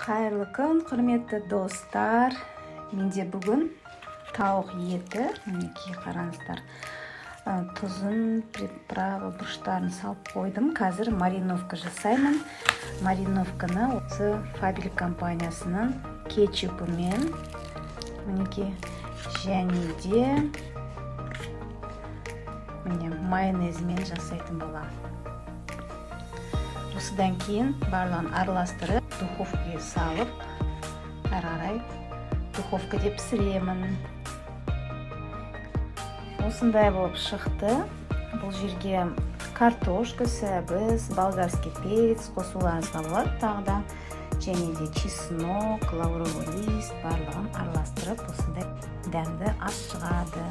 Қайырлы күн, құрметті достар! Менде бүгін тауық еті. Мінекей, қараңыздар. Тұзын, приправа, бұрыштарын салып қойдым. Қазір мариновка жасаймын. Мариновканы осы Фаберлик компаниясының кетчупымен, мінекей, және де, міне, майонезімен жасайтын боламын. Осыдан кейін барлығын араластырып, духовкаға салып, әрі қарай духовкада пісіремін. Осындай болып шықты. Бұл жерге картошка, сәбіз, болгарский перец қосуларыңызға болады тағы да, және де чеснок, лавровый лист, барлығын араластырып, осындай дәмді ас шығады.